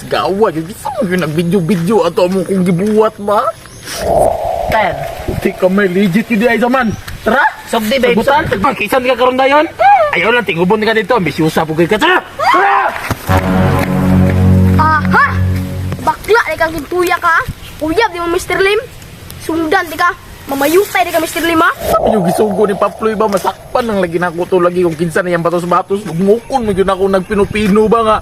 Gawa, yun sa mo yun nag-video-video ato mo kung gibuhat ba? Tan. Di ka may legit yun di ay zaman. Tara! Sugdi, babe. Sagutan! Tagpakisan ka karon dayon! Ayaw lang, tingubon ka dito. Ambisyosa po kayo ka. Tara! Tara! Aha! Bakla di kang gintuya ka. Uyab di mo Mr. Lim. Sundan di ka. Mamayutay di ka Mr. Lim ha. Sabi yung gisugo ni Paploy ba, masakpan lang lagi na ako to lagi kung kinsa na yung batos-batos. Lugmukon mo yun ako nagpinupino ba nga.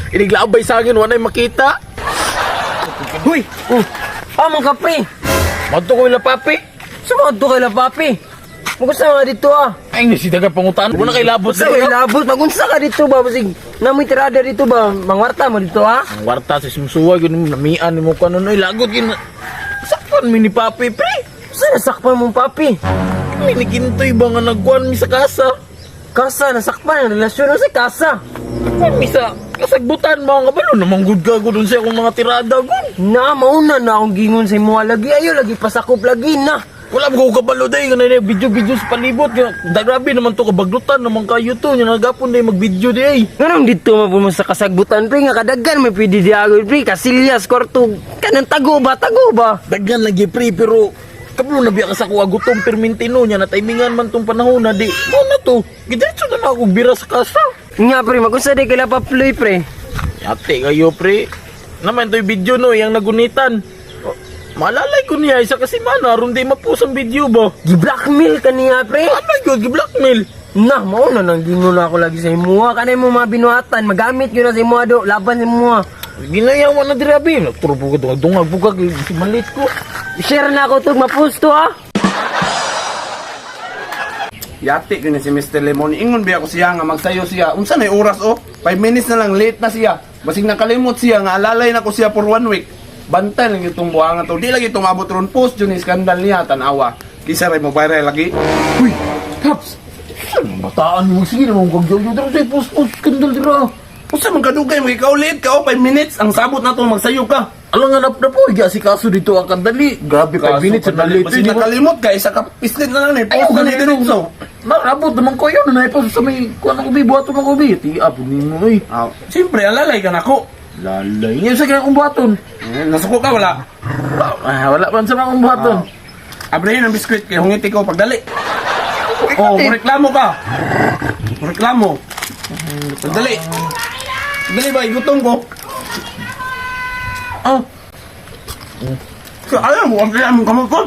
Iniglabay sa akin, wala makita. Huy! Oh. Ah, mga kape. Madto ko ila papi. Sumod to kay la papi. Magusta nga dito ah. Ay, si daga pangutan. Wala kay labot Sa kay labot, magunsa ka dito ba? Basig, namoy tirada dito ba? Mangwarta mo dito ah. Ang warta sa sumsuwa, yun namian ni mo kanon. Ay, lagot yun. Sakpan mi ni papi, pre. Sa nasakpan mong papi? Minigintoy ba nga nagkuhan mi sa kasa? Kasa, nasakpan ang relasyon mo sa kasa. Nagkuhan mi sa kasagbutan mo nga ba? Namang good ka ko dun sa akong mga tirada ko. Na, mauna na akong gingon sa imuha lagi. Ayo, lagi pasakop lagi na. Wala mo ko kabalo day nga na video-video sa palibot. Nga, grabe naman to kabaglutan naman kayo to. Nga nagapon day mag-video day ay. Nganong dito man mo sa kasagbutan pre nga kadaghan may pwede diagoy pre kasilyas kwarto kanang tago ba tago ba. Daghan lagi pre pero kablo na biya ka sa kuha gutom permintino niya na timingan man tong panahon na di. Mo na to. Gidiretso na na ako bira sa kasa. Nga pre magunsa day kay Paploy pre. Yate kayo pre. Naman to'y video no, yang nagunitan. Oh, malalay ko niya isa kasi man aron di mapus ang video ba. Gi-blackmail ka niya pre. Ano yun, gi-blackmail. Na, mao na nang gingon ako lagi sa imuha. Kanay mo mga binuhatan, magamit yun na sa imuha do, laban sa imuha. Ginayawan na diri abi. Nagturo po ka dungag po ka si malit ko. Share na ako to, mapusto ah. Yati ko ni si Mr. Lemon. Ingon biya ko siya nga magsayo siya. Unsa na oras oh? 5 minutes na lang late na siya. Basig nakalimot siya nga alalay na ko siya for one week. Bantay lang itong buwangan to. Di lagi tumabot ron post yun yung skandal niya tanawa. Kisa rin mo viral lagi. Uy, Paps. Saan bataan mo sige naman kag jojo dira say post post skandal dira. Unsa man kadugay mo ikaw late ka oh 5 minutes ang sabot na to magsayo ka. Alam nga na po, higa si kaso dito ang kandali. Grabe, 5 minutes na late. Basig nakalimot ka isa ka pislit na lang ni Ayaw post na ni ganito. diretso. Narabot naman ko yun. Naipos sa may kuan ako bi, buhaton ako bi. Ti apo nimo oy. Ah, siyempre alalay ka nako. Lalay. Ngayon sa kaya akong buhaton. Eh, nasuko ka wala. Ah, wala man sa mga akong buhaton. Abrihin ang biskwit kay hungiti ko pagdali. Oh, reklamo ka. Reklamo. Pagdali. Dali ba, gutom ko. Ah, So, alam mo, ang kaya mong kamot ko.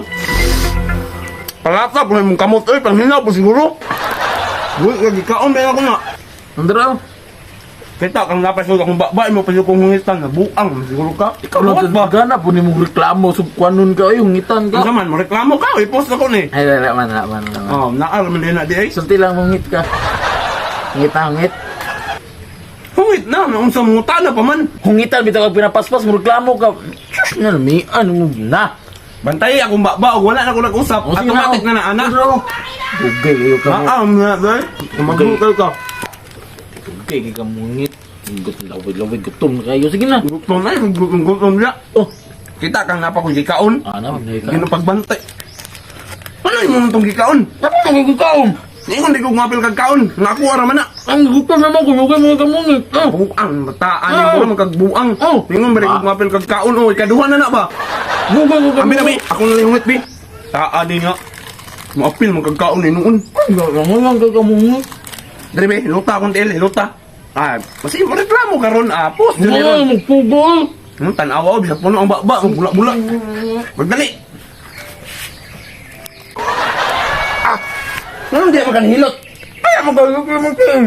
Palata po mong kamot, oy, panghina po siguro. Uy, lagi kaon, meron ko na. nandara. Kita, kang napas ko akong bakba, mo pa kong hungitan, nabuang, siguro ka. Ikaw lang Buhat ba? gana po ni mong reklamo sub kuanon ka ay hungitan ka. Unsa man, mo reklamo ka, oy, post ako ni. Ay, wala man, wala man, wala man. Oh, naar man din na di ay. Sulti lang mungit ka. Hungit na, hungit. Hungit na, unsa mong na pa man. Hungitan bitaw kag pinapaspas mo reklamo ka. Diyos na lamian mo na. Bantay akong bakba, og wala na ko nag-usap. O, sige Automatic na, na na, anak. Dugay kayo ka mo. Naam na, day. Magukal ka. Dugay kayo ka mungit. Gutom lawid-lawid gutom na kayo. Sige na. Gutom na, gutom, gutom na. Oh. Kita kang napa kong gikaon. Ah, na, na ka. Gino pagbantay. Ano yung mga itong gikaon? Ako nang gikaon. Ningon di ko ngapil kag kaon. Nga ako ara man na. Ang gutom naman ko, dugay mo ka mungit. Ah. Buang, bataan Ah. ni mo kagbuang. Oh. Ningon ba di ko ngapil kag kaon oy, kaduha na na ba? Dugay ko ka. Ami na mi, ako na lang hungit bi. Taa di nga. Maapil mo kag kaon ni noon. Ang ka mungit. Dre bi, luta akong tiil, luta. Ah, basi mo reklamo karon ah, post dili Ay, ron. magpugo. Tanawa bisag puno ang bakba, bula-bula. Magdali. Ah. Nganong di man kanhilot? Ay, magayo ka mong tiil.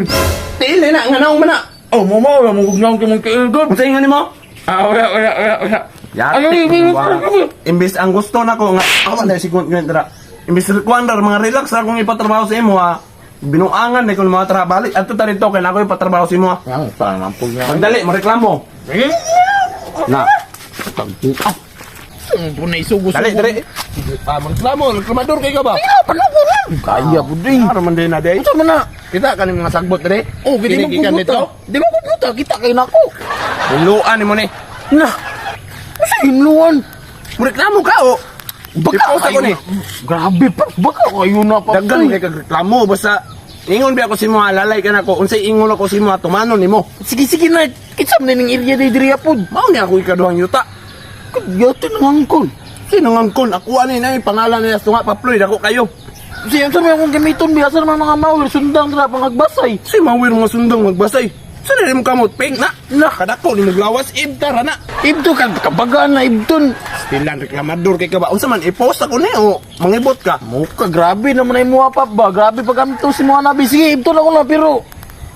Tiil na nga naong man na. Oh, mama, wala mong gugnaon ka mong tiil, God. Unsa ingon nimo? Ah, wala, wala, wala, wala. Yate. Ano, Ano, imbis ang gusto nako nga ako na si kuan dra. Imbis kuan ra mga relax ra akong ipatrabaho sa imo ha. Binuangan na ko mga trabaho. Balik adto ta dito kay nako ipatrabaho sa imo ha. Ang parang ampol niya. Magdali, moreklamo. Na. Ang punay sugo Dali, dali. Ah, magreklamo, reklamador kay ka ba? Kaya po din. Ara man din na day. Unsa man na? Kita kaning mga sagbot dre. Oh, gidi mo Kini gikan gugluta. dito. Di mo gugluta, kita kay nako. Hiluan nimo ni. Na. Unsa hinluan? Moreklamo ka oh. Baka Ipost ako kayo ni. na- Grabe pa, baka kayo na pa. Daghan kay kag reklamo basta Ingon biya ko si mo alalay ka nako. Unsay ingon ako si mo tumanon nimo. Sige sige na. Kinsa man ning area diri diri pod. Mao ni ako ikaduhang yuta. Yata nang angkol. Sino nga angkon? Ako ani na pangalan niya tunga paploy dako kayo. Siya sa may akong gamiton biya sa mga mawir sundang dira pangagbasay. Si mawir mga sundang magbasay. Sa dili mo kamot ping na. Na. Kadako ni maglawas ibtara na. Ibto ka kabagaan na ibton. Stilan reklamador kay ka ba? Unsa man i-post ako ni o mangibot ka. Muka grabe naman ay muha pa ba. Grabe pag amto si mga nabi. Sige ibton ako na pero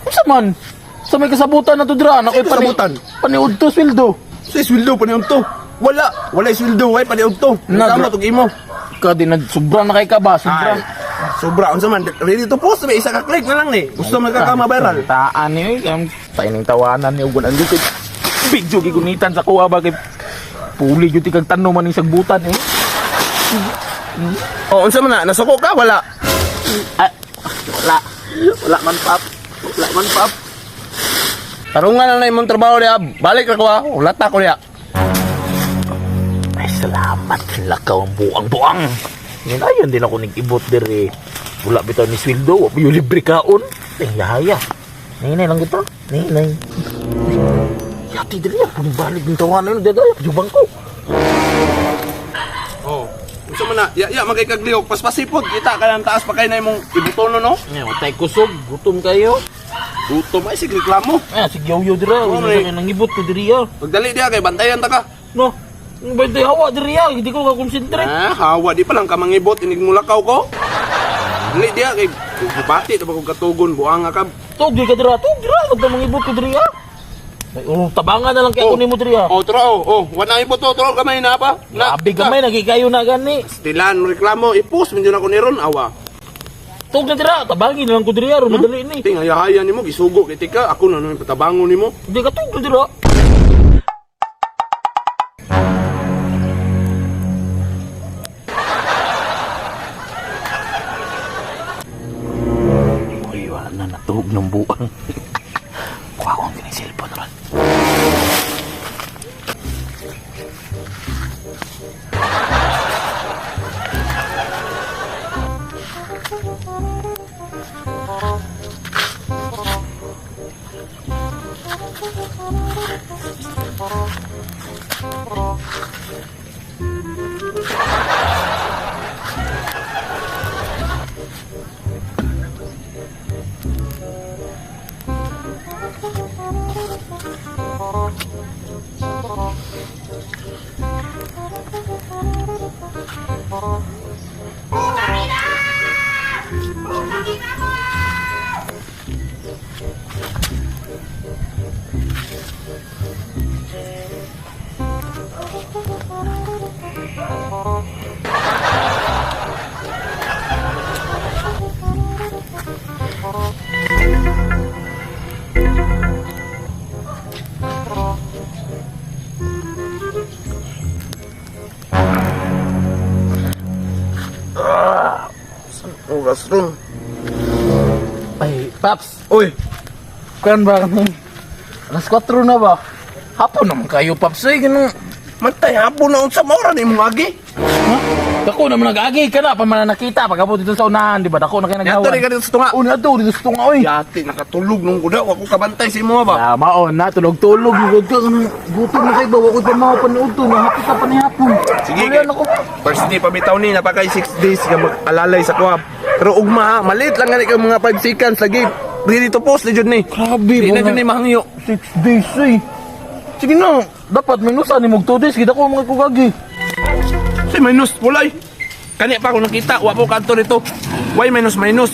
unsa man? Sa may kasabutan na to dira na koy Sino kasabutan? Paniud to sweldo. Sa sweldo pa niyon to. Wala, wala sweldo, way pa niyon to. Na, Kamot og imo. Ka din nag sobra na kay ka ba? Sobra. Ay, sobra unsa man ready to post ba isa ka click na lang ni. Gusto man ka ka ma-viral. Taan ni oy, ang tayo tawanan ni ugon ang kay video gigunitan sa kuha ba kay puli gyud ti kag tanong man ning sagbutan eh. Oh, unsa man na nasuko ka wala. Ah, wala. Wala man pap. Wala man pap. Tarungan na na imong trabaho niya. Balik ra ko ha. Ulata ko niya. Ay, salamat. Lakaw ang buang-buang. Ngayon, ayun din ako nag-ibot dire. Wala bitaw ni sweldo. Wa pa yung libre kaon. Ay, yahaya. Ninay lang kita. Ninay. Yati dire. Kung balik ng tawanan yun, dada. Jubang ko. Oh. Unsa man na? Ya ya magay kag lihok paspasipod kita ka lang taas pa kay na imong ibutono no. Ngayon, tay kusog. Gutom kayo. Gutom ay sig reklamo. Ah, sige yoyo dire. Oo, Uy, may- nang nangibot ko dire. Ah. Pagdali diha kay bantayan ta ka. No. Ang bantay hawa dire. Ah. Hindi ko ka-concentrate. Ah, hawa di pa lang ka mangibot inig mulakaw ko. Dali diha kay bati ta ba kog katugon buanga ka. Tug di ka dire. Tug dire. Huwag na mangibot ko dire. Ah. Ay, oh, tabangan na lang kay ako nimo dire. Ah. Oh, tro, oh, oh, wala ibot to, tro gamay na pa. Na, Grabe gamay nagikayo na gani. Stilan reklamo ipos medyo na ko ni ron awa. Tug na dira, tabangin na lang ko dira, aron madali ni. Ting hayahaya nimo gisugo kay tika ako na naman patabangon nimo. Hindi ka tug na dira. Uy, wala na natuhog ng buang. Kuha ko ang kining cellphone ron. Oras ron. Ay, Paps, Uy, kuan ba kami? Alas 4 na ba? Hapon naman kayo, Paps. Ay, ganun. mantay hapon na unsa maura ni imong agi. Ha? Dako naman nag-agi ka na, pa man nakita pag abot dito sa unahan, di ba? Dako na kayo Yato naghawan. ni ka dito sa tunga. Una to, dito sa tunga, oy. Yati nakatulog nung kuda wa ko kabantay sa imo ba. Tama on na tulog-tulog gud ka ganun. Gutom na kay ba wa koy pamaw panood to, nahapit na panihapon. Sige, Wala na ko. First day pa bitaw ni napakay 6 days ka mag-alalay sa kuha. Pero ugma ha, maliit lang gani ka mga 5 seconds lagi. Ready to post na jud ni. Grabe, Di na mga jud ni mahangyo. 6 days eh. Sige na, dapat minusa ni mog 2 days kita ko mga kugagi. Si minus pulay. Kani pa ako nakita, wa po kanto dito. Why minus minus?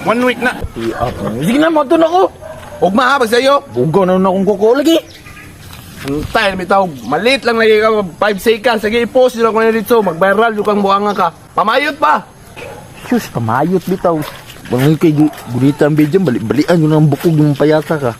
One week na. Sige na, mo na ko. Ugma ha pag sayo. Bugaw na na akong kuko lagi. Antay bitaw, maliit lang lagi ka 5 seconds. Sige i-post jud ako ni dito, mag-viral jud kang buanga ka. Pamayot pa. Sus, pamayot bitaw. Bangay kay gunita ang video, bali-balian yun ang bukog yung payata ka.